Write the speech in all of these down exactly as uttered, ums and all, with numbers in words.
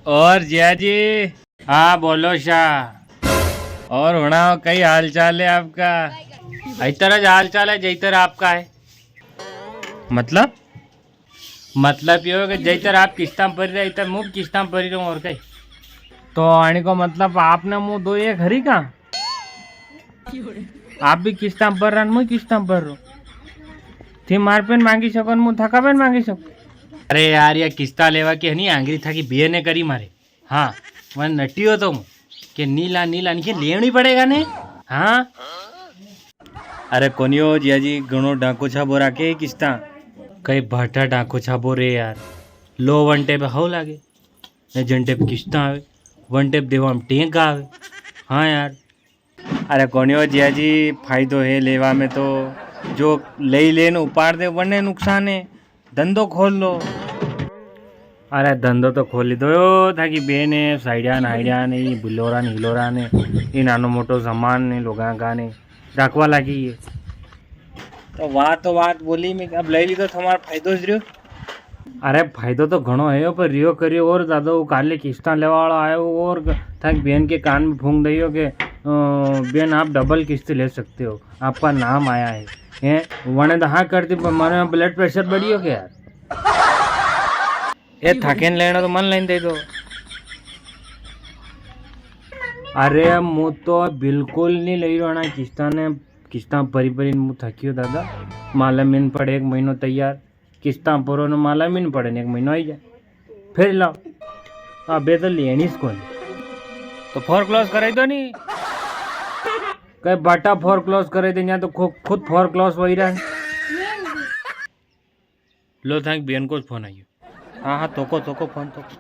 और जिया जी? हाँ, बोलो शाह। और हुणाओ, कई हाल चाल है आपका? इतर ज हाल चाल है, जैतर आपका है। मतलब? मतलब यो है कि जैतर आप किस्तां भरी रहे, इतर मूं किस्तां भरी रहूं, और कई। तो आने को मतलब आपने मूं दो एक हरी का? आप भी किस्तां भर रहा, मूं किस्तां भर रहा। थी मार पे मांगी सको, मूं थाका पे मांगी सको। अरे यार, या किस्ता लेवा की है नी, आंगरी थाकी बिये ने करी मारे। हाँ, मैं नटियो तो हूँ कि नीला, नीला, नीचे लेवनी पड़ेगा ने। हाँ। अरे कोनियो जिया जी, घणो डाको छाबो राखे किस्ता। कई भाटा डाको छाबो रे यार। लो वन टेप हाउ लागे, ने जन टेप किस्ता आवे, वन टेप देवा में टेक आवे। हाँ यार। अरे कोनियो जिया जी, फायदो है लेवा में तो, जो ले लेन उपाड़ दे वरने नुकसान है। धंधो खोल लो। अरे धंधो तो खोली दो यो, थाकी बेन है, साइडिया ने आइडिया ने, ये बुलोरा ने हिलोरा ने, ये नानो मोटो सामान ने, लोगां का ने, राखवा लागी है। तो बात तो बात बोली, मैं अब ले ली तो तुम्हारा फायदो ज रह्यो। अरे फायदो तो घणो है, पर रियो करियो और दादा, वो काले किस्ता लेवा वाला आयो और थाकी बेन के कान में फूंक दियो के, अ, बेन आप डबल किस्त ले सकते हो, आपका नाम आया है। हैं, वने तो हाँ कर दी, पर मारे ब्लड प्रेशर बढ़ियो के यार। ए, थाके ने लेना तो मन लेने दे दो। अरे, मूं तो बिल्कुल नी ले रहा ना किस्ता ने, किस्ता भरी भरी मूं थकियो दादा। माला में पड़े एक महीनो तैयार, किस्ता भरो ने माला में पड़े ने एक महीनो आई जाए, फिर लाओ। अबे तो लेनी स कोनी। तो फोर क्लोज कराई दो नी। कई बाटा फोर क्लोज कराई दे, या तो खु-, खुद फोर क्लोज वही रहा है। लो, थाकी बेन को फोन आयो। हाँ, हाँ, तोको, तोको फोन तोको।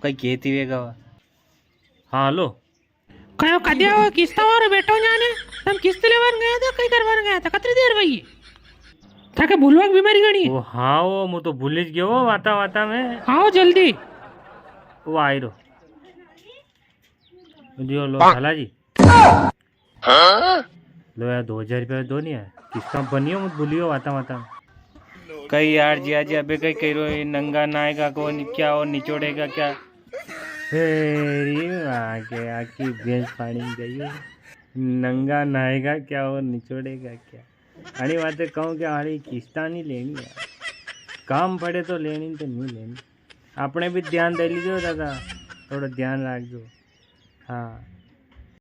कई केती वेगा वा। हाँ, हेलो। कहो कद्या हो किस्ता वारो बैठो जाने, तम किस्त लेवान गया था, कई करवान गया था, कतरी देर वई? थाके भूलवा की बीमारी घणी है। ओ हाँ, ओ, मूं तो भूली ज गयो, वाता वाता में। आओ जल्दी। वो आई रो। दियो लो, झाला जी। लो यार, दो हजार रुपया दो नी यार, किस्ता बनियो मत भूलियो वाता वाता। कई यार जिया जी, अबे कई कह रहो, ये नंगा नहाएगा को नि-, क्या और निचोड़ेगा क्या? हे री माँ के, आखी भैंस पानी में गई हो। नंगा नहाएगा क्या और निचोड़ेगा क्या? अणी वाते कहूँ कि अणी किस्ता नी लेनी यार, काम पड़े तो लेनी, तो नी लेनी। आपणे भी ध्यान दे लीजो दादा, थोड़ो ध्यान राखजो। हाँ।